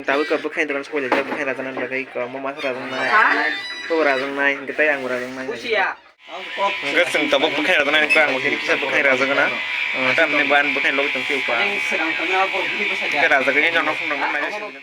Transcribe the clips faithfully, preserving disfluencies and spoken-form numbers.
Tabuk kok bwkhani dogan sokoi laijak, bwkhani rajakna bagwi kok mo masa rajaknai, kok rajaknai, hinkhe tei ang bo rajaknai. Hinkhe chwng tabuk bwkhani rajaknai, hinkhe ang bo kisa bwkhani rajakna. Tamni bo ani bwkhani logi tongphio kha. Hinkhe rajagwi ani nokhung rokno naina simi.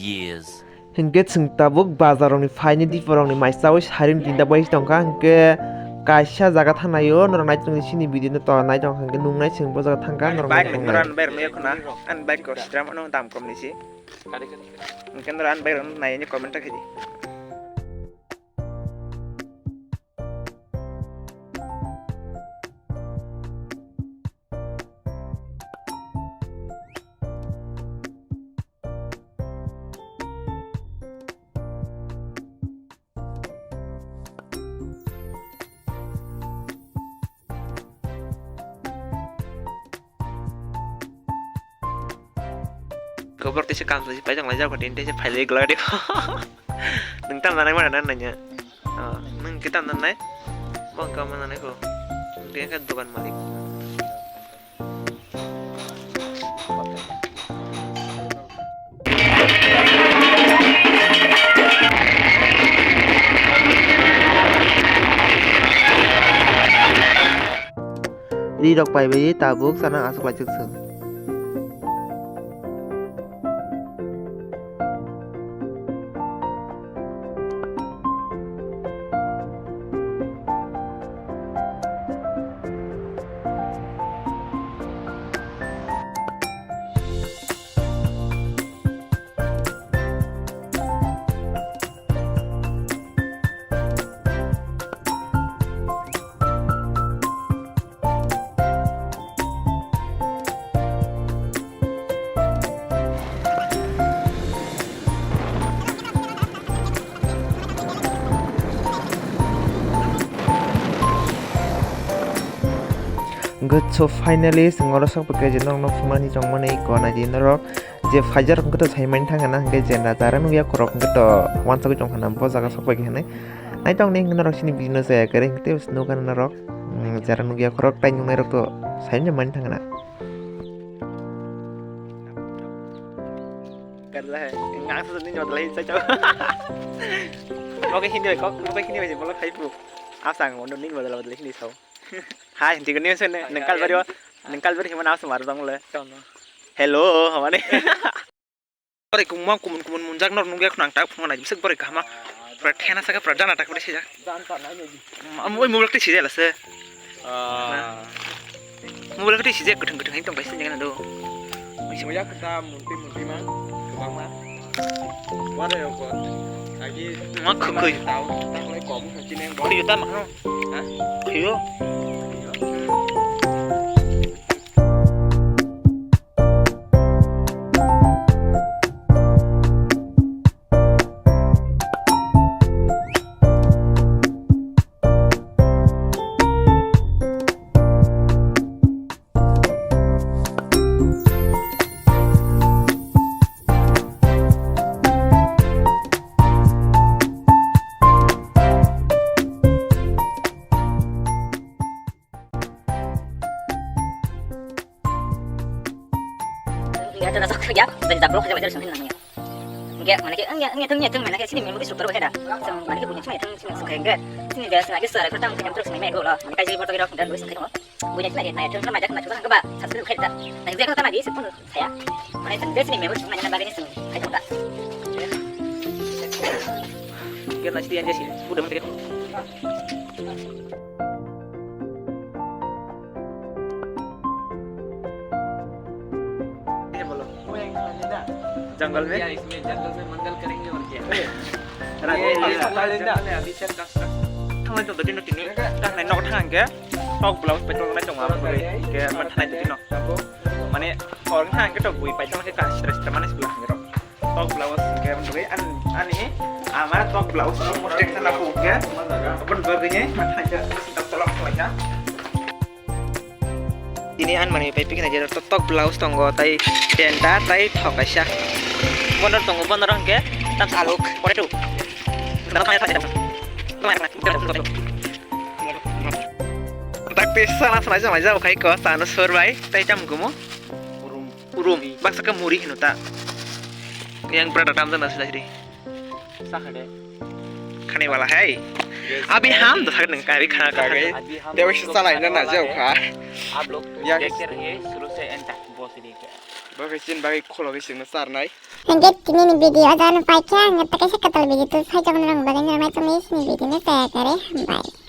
Years. Hinkhe chwng tabuk bazar rokni phaini, dipo rokni mai chaui sari ni tinta bai tongkha, hinkhe kaisa jaga thangnaio norok naitok sini video no to naitok hinkhe nungnai chwng bo jaga thangkha norok bike naitok nai. Ani bike rok no yakhwna, ani bike ko sitra mano dam kom ni si. Hinkhe norok ani bike rok no nai comment ta khaidi. Khobor tei se kam se paijak lai jak, tei se phailai glak de. Nwng tam nanai mana nan nanya. Oh, nwng khe tam nanai? Bo wngkha ma nanai ko. Nwng khe dogan malik. Ri rok pai bai tabuk sana aswk lai chwk chwng. Good, so finally, chwng oro sok phaikha je norokno phunuknani chongmani konai di norok je phaijak rok hwnkhe to sai mani thang na, hwnkhe je na jara nukya khorok hwnkhe to wansugwi tongkha na bo jaga sok phaikha hinwi. Naitokni hwnkhe norok chini video no chaya kwrwi hwnkhe tei nukha norok, mm, jara nukya khorok tei nuknai rok to sai mani thang na. Karla hai, ngang sa nini badal hin sa chau. Oke, hindi bai kok, oke, hindi bai bolak hai pu. Asa ang ondo nini badal badal hindi sao. Hai, hindi ko nini sene, nengkal bari, nengkal bari himana asa mar dong le. Hello, hamane. Bari kumma kumun kumun munjak nor nungya khunang tak phunga nai bisik bari kahama. Pra thena saka pra jana tak bari sijak. Am oi mobile ti sijak lase. Ah. Mobile ti sijak kuthung kuthung hai tong kaisa jana do. Oi Moya khe ta munti munti ma kwbangma. Wara yoko agi ma khwkhwi tao ta khlai kom kha chini ang. Khwyo ta ma khano. Ha? Khwyo. Hingke tena sok ya, jadi jablok haja bajar sungkin nangya. Hingke mana ke, hingke, hingke, hingke, hingke mana ke, sini memori struktur bagai da. Sini mana ke punya cuma itu, cuma suka hingke. Sini dia sengaja suara kertas mungkin terus main main dulu. Mana kaji foto kira dan dulu sungkin. Punya cuma dia, nah, itu kan banyak, nah, cuma hingke ba, satu kali da. Nah, itu kan tadi sepuluh saya. Mana itu dia sini memori cuma mana bagainya sini. Ayo da. Biar nanti dia aja sih, udah mungkin. ये बोलो। वो एक बार लेना। जंगल में? क्या इसमें जंगल में मंगल करेंगे और क्या? रात ये में ये जंगल में अभी चल का। Thanglai tong dino tini, thanglai nok thang ke, tok blouse pai tong nai tong abo bwrwi, ke man thanglai tong dino. Mane, orang thang ke tok bui pai tong ke ka stress ke mane sibla hangro. Tok blouse ke bwrwi an ani ama tok blouse no mostek na ko ke. Abon bwrwi ni man thang ke tok tolok khlai kha. Tini ani manwi pai pikna je tok blouse tongo, tai penta, tai thok kaisa. Bono tongo, bono rong ke tam saluk, pore tu. Tak pisa na sana sama jauh kai ko sana sur bai, tai jam gumo. Urum. Urum, baksa ke muri hino ta. Yang berada dalam sana sila sini. Sahade. Khane wala hai. Abi ham to thak nang kari khana kari. Dewa sisa lai na na jau kha. आप लोग देखते रहिए शुरू से एंड तक बहुत सीरीज है। Bagai sin bagai kholo bai sing na sar nai. Hingke tini ni video jan pai khe ang ta kaisa katal video tu sai jong nang bagai ni mai tong ni sini video ni saya kare. Bye.